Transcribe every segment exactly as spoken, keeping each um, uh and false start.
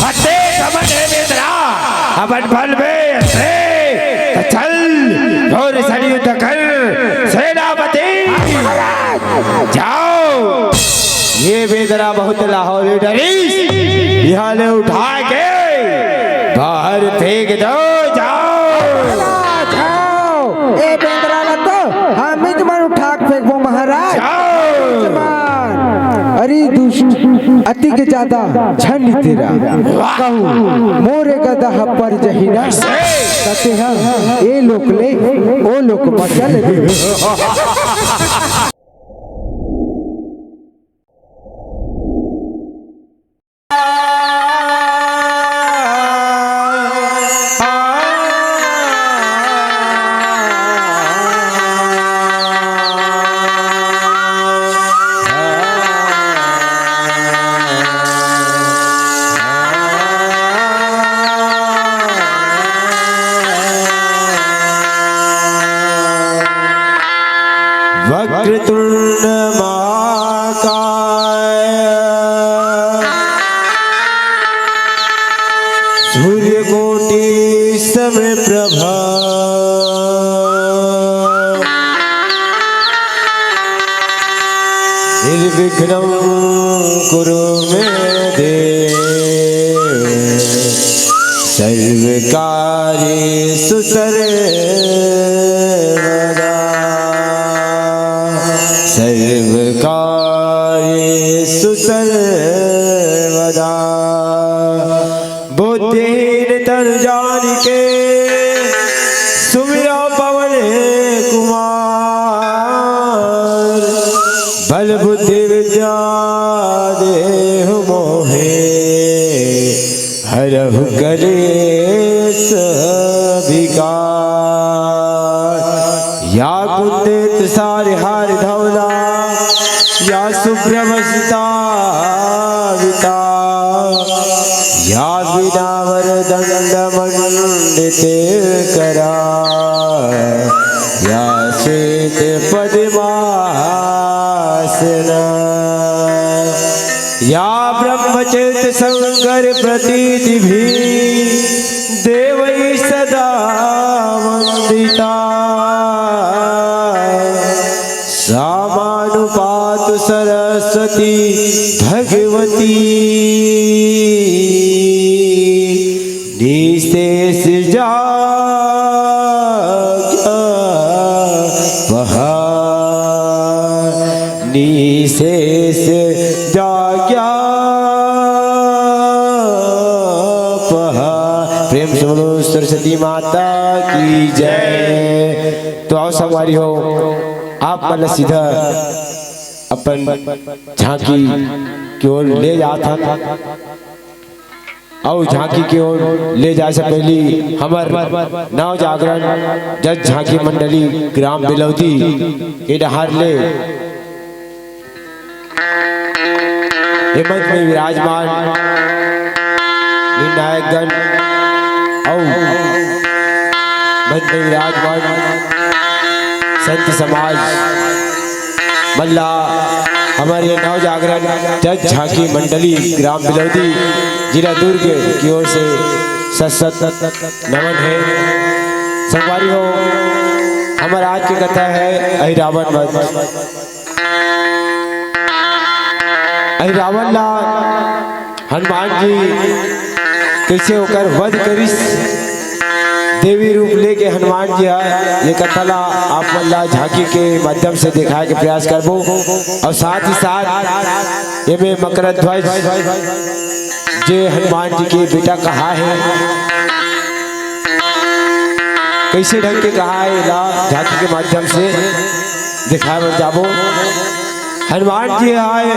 अते समझ हे बेंदरा, अपन बल में अते, त चल, जोर से युद्ध कर, सेनापति। जाओ, ये बेंदरा बहुत लाहौरी डरिस, इहाँ ले उठा के बाहर फेंक दो, जाओ। जाओ, ए बेंदरा ला तो हमीच मन उठा के फेंकबो महाराज। जाओ। अरे दुष्ट, अति के ज्यादा झन तेरा कहूँ, मोरे गदा ह पर जही ना, कते ह ए लोक ले ओ लोक म चल दे। वक्रतुंड महाकाय सूर्यकोटि समप्रभा निर्विघ्नं कुरु मे देव सर्वकार्येषु सर्वदा। सर्वकार्येषु सर्वदा। बुद्धिहीन तन जानिके सुमिरौं पवन कुमार। बल बुद्धि विद्या देहु मोहे हरहु कलेस विकार। या कुंदित सारि हारि धौला, या सुभ्रम सीता विता, या बीना वर दंड मंडित करा, या श्वेत पद्मासना। या ब्रह्मचैत्र शंकर प्रतीति भी देवै सदा वंदिता। सा मानु पातु सरस्वती भगवती निशेष जाग्या पहा निशेष जाग्या पहा। प्रेम से बोलो सरस्वती माता की जय। तो आओ संगवारी हो, आप मन ला सीधा अपन झांकी के ओर ले जात हन। अउ झांकी के ओर ले जाए से पहली हमर नव जागरण जज झांकी मंडली ग्राम बिलौदी के डहार ले ए मंच में विराजमान निर्णायकगण अउ मंच में विराजमान संत समाज मन ला हमर ये नव जागरण जज झांकी मंडली ग्राम बिलौदी जिला दुर्ग की ओर से सत सत नमन है। संगवारी हो, हमर आज के कथा है अहिरावण वध। अहिरावण ला हनुमान जी कइसे ओकर वध करिस, देवी रूप लेके हनुमान जी ह, ये कथा ला आप मन ला झांकी के माध्यम से दिखाए के प्रयास करबो। अउ साथ ही साथ एमे मकर ध्वज जे हनुमान जी के बेटा कहा है, कइसे ढंग के कहा है, एला झांकी के माध्यम से दिखाए बर जाबो। हनुमान जी आए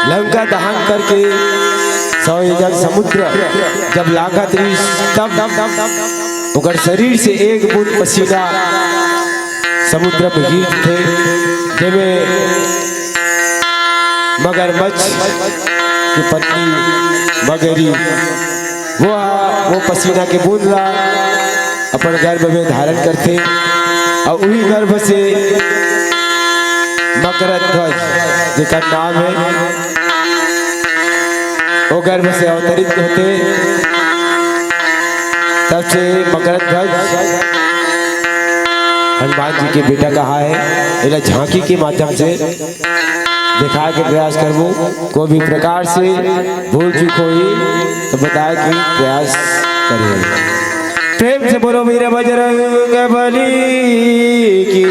लंका दहन करके सौ एकड़ समुद्र जब लांघत रहिस, तब ओकर शरीर से एक बूंद पसीना समुद्र में गिरथे, जेमे मगरमच्छ की पत्नी मगरी वो, वो पसीना के बूंद ला अपन गर्भ में धारण करथे अउ उही गर्भ से मकर ध्वज जेकर नाम है वो गर्भ से अवतरित होते, तब से मकरध्वज हनुमान जी के बेटा कहा है। एला झांकी के माध्यम से दिखाए के प्रयास करबो। कोई भी प्रकार से भूल चूक होही तो बताए के प्रयास करबो। प्रेम से बोलो वीर बजरंग बली की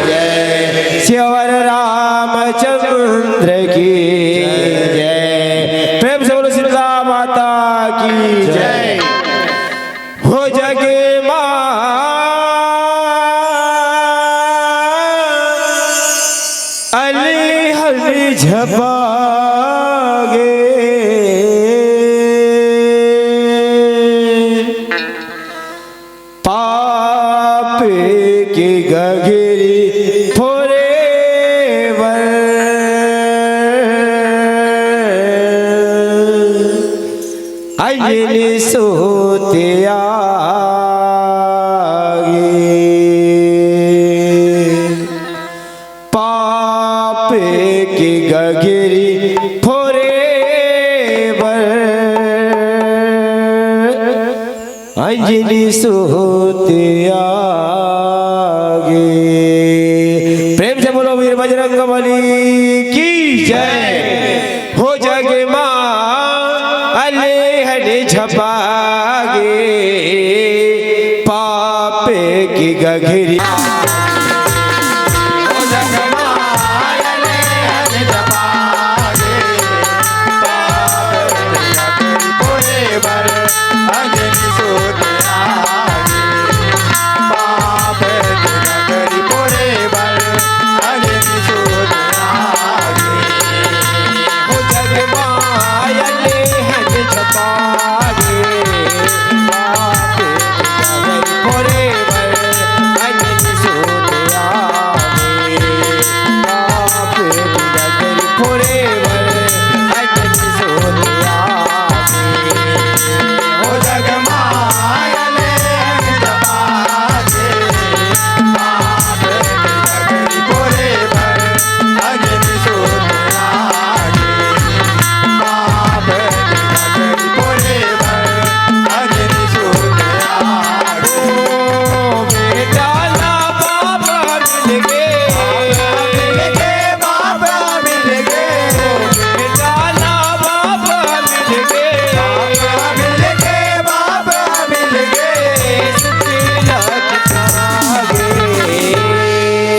जय, सियावर रामचंद्र की जय। प्रेम से बोलो शीतला माता की जय। हो जग माँ अली हली झपागे, पाप के गगरी फोरे बर अंजनी सोते आगे। पाप के गगरी फोरे बर अंजनी सोते आगे। प्रेम से बोलो वीर बजरंग बली की जय। हो जग माँ अले हले झपागे, पाप के गगरी।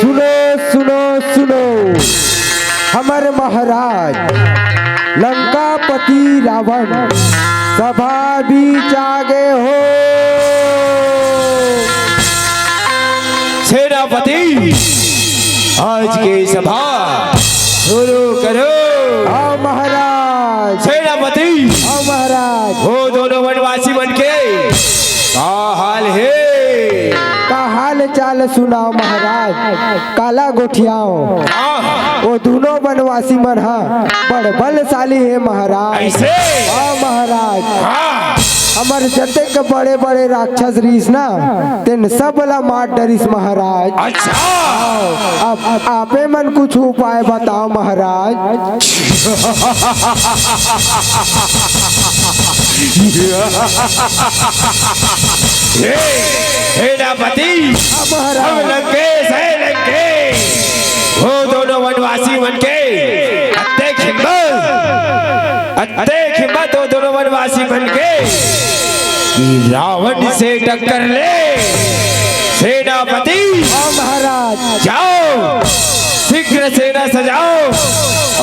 सुनो, सुनो, सुनो, हमर महाराज लंकापति रावण सभा बीच आगे हो। सेनापति, आज के सभा शुरू करो। हाँ महाराज। सेनापति, हाँ महाराज। वो दोनों वनवासी मन के का हाल हे? का हाल चाल सुनाओ महाराज, काला गोठियाओ। हाँ। वो दोनों वनवासी मन हा बड़ बलशाली हे महाराज। ऐसे? हाँ महाराज। हाँ। हमर जतेक बड़े बड़े राक्षस रहिस ना, तेन सब ला मार डरिस महाराज। अच्छा। अब आपे मन कुछ उपाय बताओ महाराज। हे सेनापति, हाँ महाराज। हम लंकेश हे लंकेश, वो दोनों वनवासी मन के अतेक हिम्मत, अतेक हिम्मत वो दोनों वनवासी मन के कि रावण से टक्कर ले। सेनापति, हाँ महाराज। जाओ, शीघ्र सेना सजाओ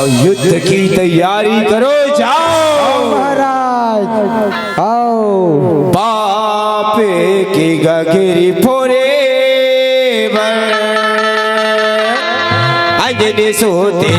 और युद्ध की तैयारी करो। जाओ महाराज, आओ। पाप के गगरी फोरे बर अंजनी सोते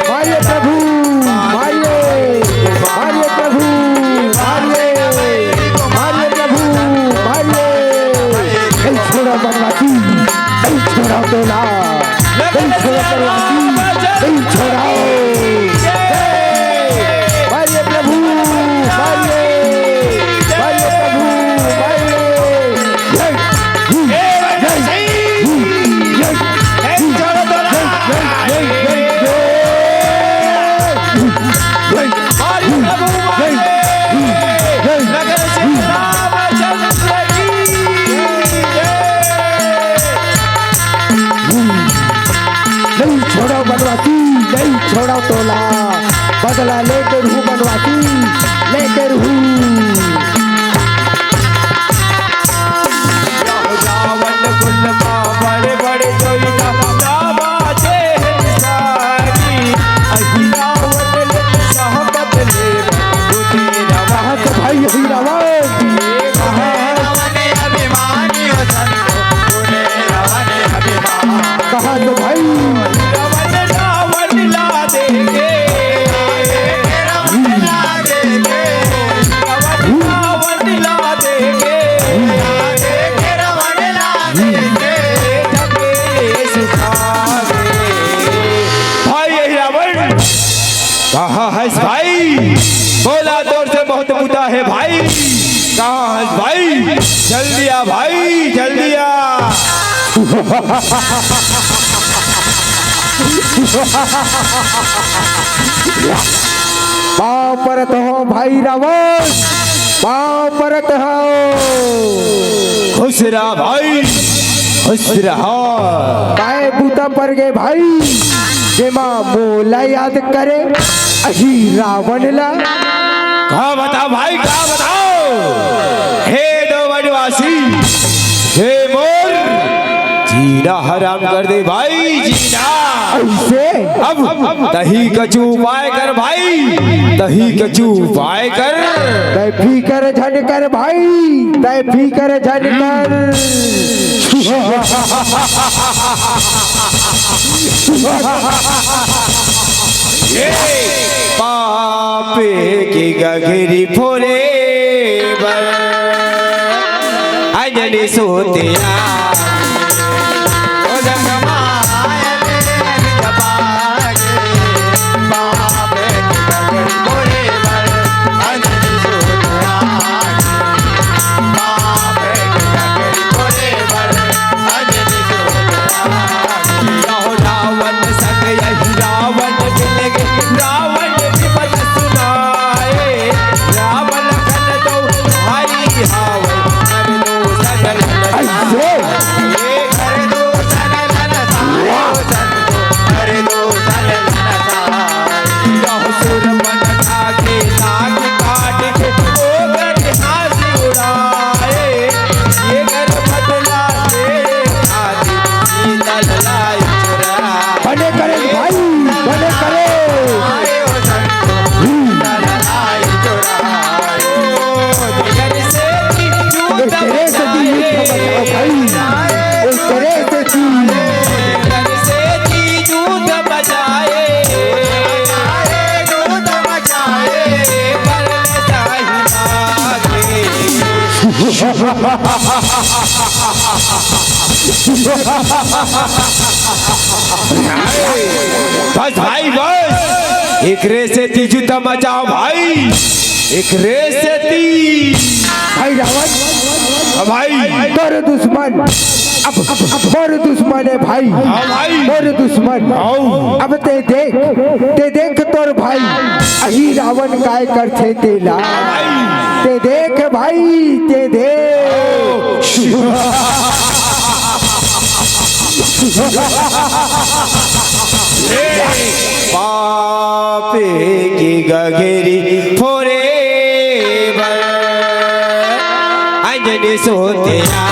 मारिए प्रभु, मारिए। बदला लेके रहूं बनवासी, लेके रहूं। रावण कुल मा बड़े बड़े जोइला, रावा जे हंसारी। अहि रावण ले सहमत ले, बुद्धि रावण। कहाँ से भाई यही रावण? कहाँ से भाई? रावण रावण ला देंगे। रावण रावण ला देंगे। भाई यही रावण। कहाँ है भाई? बोला जोर से, बहुत बुता है भाई। कहाँ है भाई? जल्दी आ भाई, जल्दी आ। पाँव परत हो भाई रावण, पाँव परत हो। खुश रहा भाई, खुश रहा। काय बुता पर गे भाई, जेमा मोला याद करे अही रावण ला। का बताओ भाई, का बताओ? हे दो वनवासी, हे मोर जीना हराम कर दे भाई, जीना। ऐसे? अब तही कछु उपाय कर भाई, तही कछु उपाय कर। तय फिकर झन कर भाई, तय फिकर झन कर। पापे के गगरी फोरे बर अंजनी सोतिया। रावण संग यही रावण मिल गे, रावण विपद सुनाए। रावण खन दो भाई हावै, कर दो सगल ऐसे। कर दो सगल कर दो सगल सुर मन लागे, लाग काट के ओकर हंसी उड़ाए। ये कर बदला तेरे खातिर शीतल लाई चुरा। बने करे भाई, बने करे। आए ओ संतो, शीतल लाई चुरा। ओ तेरे से भी जूठ ए, तेरे से भी जूठ बचाए। बचाओ भाई। ए, तेरे से भी। तेरे से भी जूठ बचाए। बस भाई, बस। एकरे सेती जूता मचाओ भाई, एकरे सेती। भाई रावण, हाँ भाई। तोर दुश्मन, अब, अब, अब तोर दुश्मन है भाई। हाँ भाई। तोर दुश्मन। हाँ। अब ते देख, ते देख तोर भाई, अही रावण काय करथे तेला। हाँ भाई। ते देख भाई, ते देख। पापे के गगरी फोरे बर अंजनी सोतिया।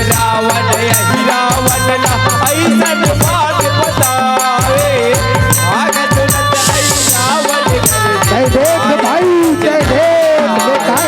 रावण यही रावण ला ऐसन बात बतावे। भागत रथ आई रावण घर। जय देख भाई, जय देख। ये काय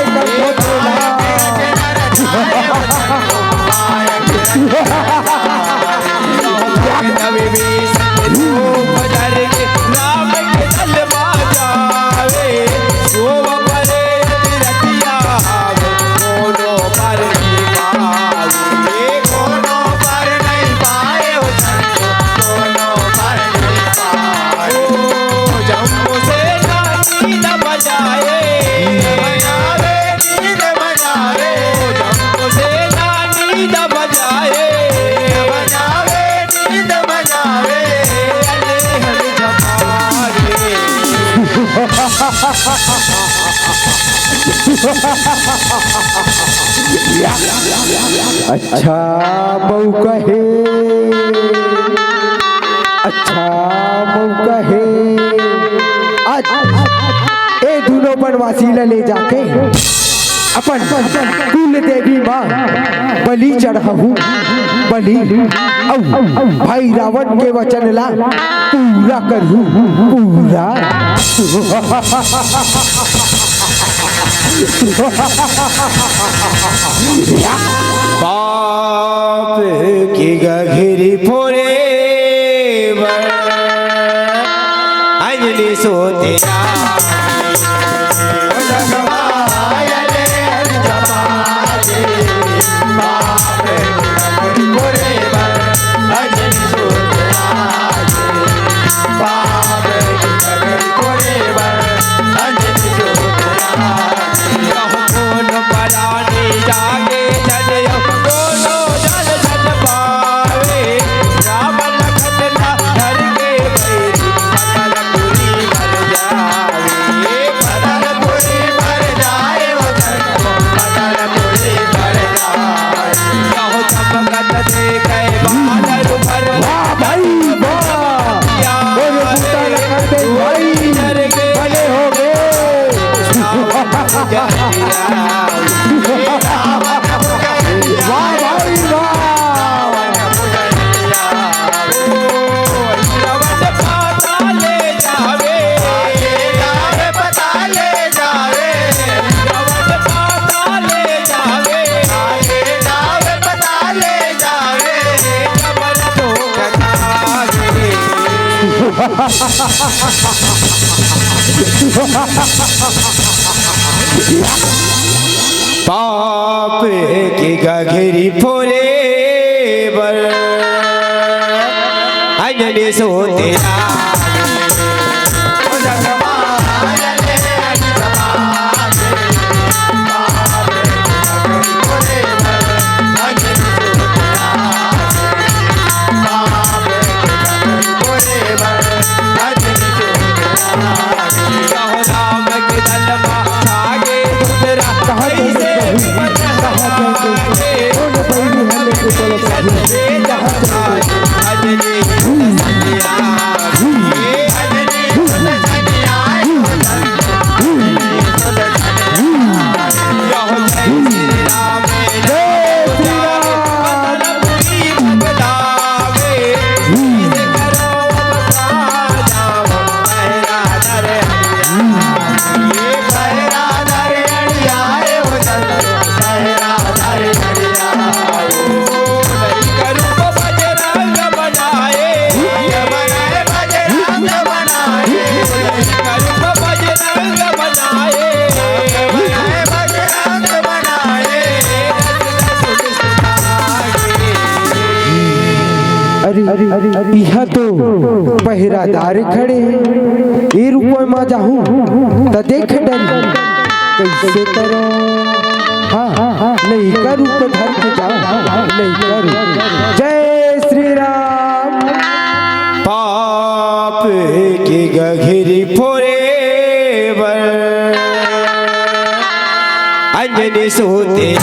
अच्छा मौका हे, अच्छा मौका हे। आज ए दूनों बनवासी ला ले जाके अपन कुल देवी माँ बलि चढ़ाहूँ, बलि। अउ भाई रावण के वचन ला पूरा करहूँ, पूरा। पाप के गघरी फोरे बर अंजनी सोते पाप के गघरी फोरे बर अंजनी सोते अरे, इहा तो पहरादार खड़े हे। ए रूपवा मा जाहूँ त देख डरी, कइसे करो? हाँ, लइका रूप धर के जाओ, लइका रूप। जय श्री राम। पाप के गघरी फोरे बर अंजनी सोते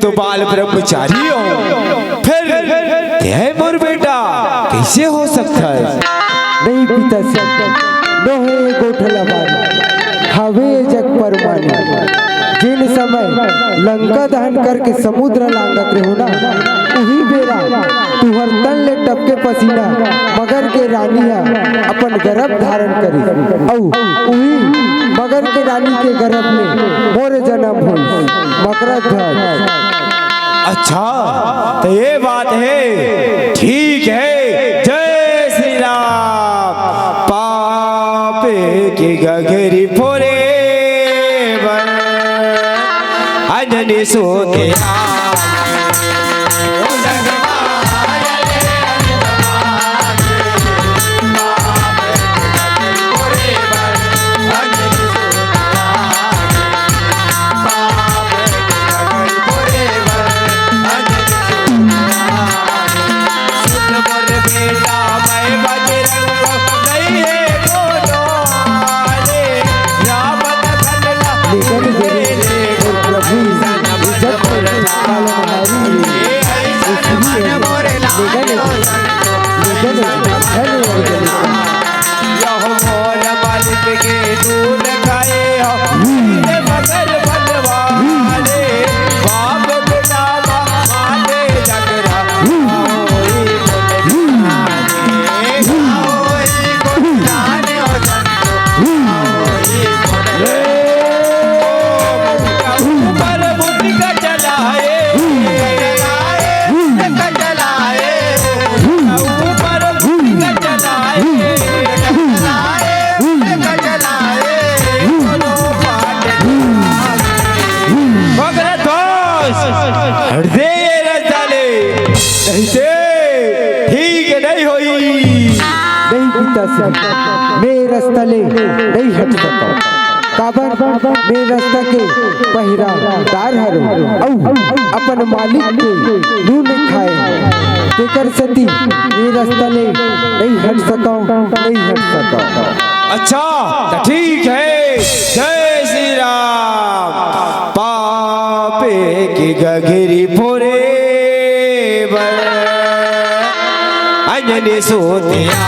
तो बाल ब्रह्मचारी हो, फिर तैं मोर बेटा कइसे हो सकथस? नहीं पिताश्री, नोहे ए गोठ ला माने, हवे ए जग परमाने। जेन समय लंका दहन करके समुद्र लांघत रेहेंव ना, उही बेरा तुंहर तन ले टपके पसीना मगर के रानी ह अपन गरभ धारण करिस। अउ उही मगर के रानी के गरभ में मोर जनम होइस। मकरध्वज। अच्छा, त ए बात हे, ठीक हे। जय श्री राम। पाप के गगरी फोरे बर अंजनी सोते हट दे ए रस्ता ले, नहीं ते ठीक नहीं होही। नहीं पिताश्री, मैं ए रस्ता ले नहीं हट सकंव। काबर मैं ए रस्ता के पहिरादार हरंव, अउ अपन मालिक के नून खाए हंव। तेकर सेती ए रस्ता ले नहीं हट सकंव, नहीं हट सकंव। अच्छा, त ठीक हे। जय श्री राम। पापे के गगरी फोरे बर अंजनी सोतिया।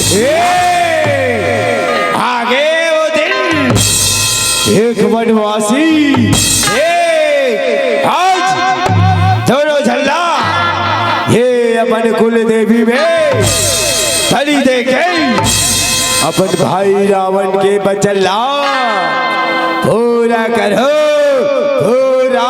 ए, आगे वो दिन एक वनवासी, ए, आज दोनों झल्ला, ये अपन कुल देवी में बलि देके अपन भाई रावण के बचन ला पूरा करो, पूरा।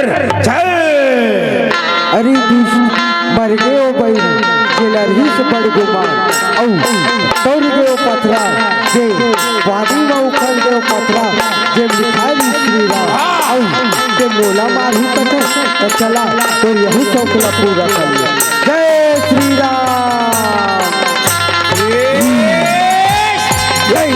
जय। अरे दुष्ट, मर गे ओ बइर, जेला रिहिस बड़ गुमान। अउ टूर गे ओ पथरा, जे वादी म उखल गे ओ पथरा, जे लिखाय रिहिस श्री राम। अउ ते मोला मारही कथे, त चला तोर यहू सौख ला पूरा कर ले। जय श्री राम। जय।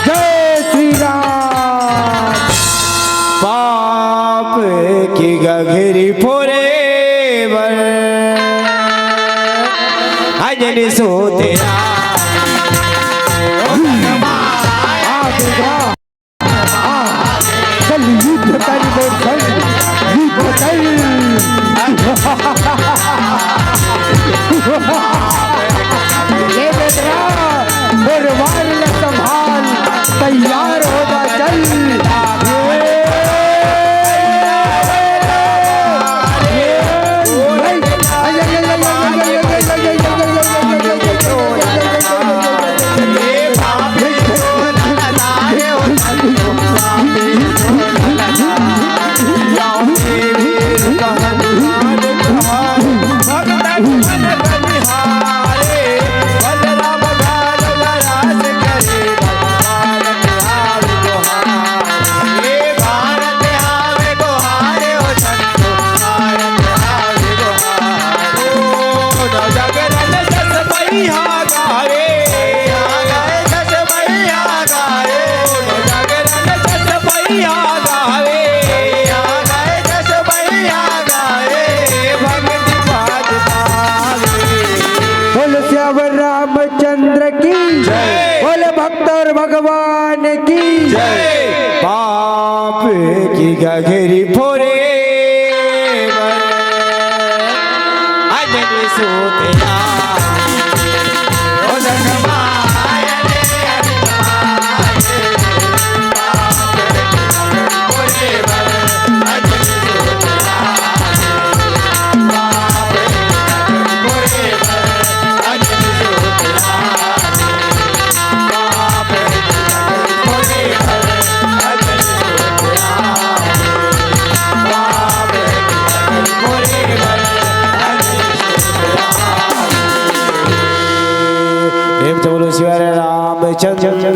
जय श्री राम। पाप की गघरी फोरे बर अंजनी सोते आ। आ, दुर्गा। आ, चल युद्ध कर बे, चल युद्ध कर। ये बेटरा, दरबार ल संभाल, तैयार हो जा, चल। बोल सियावर रामचंद्र की जय। बोल भक्त और भगवान की जय। पाप की गघरी फोरे बर अंजनी सोते आ। प्रेम से बोलो शिवाय रामचंद्र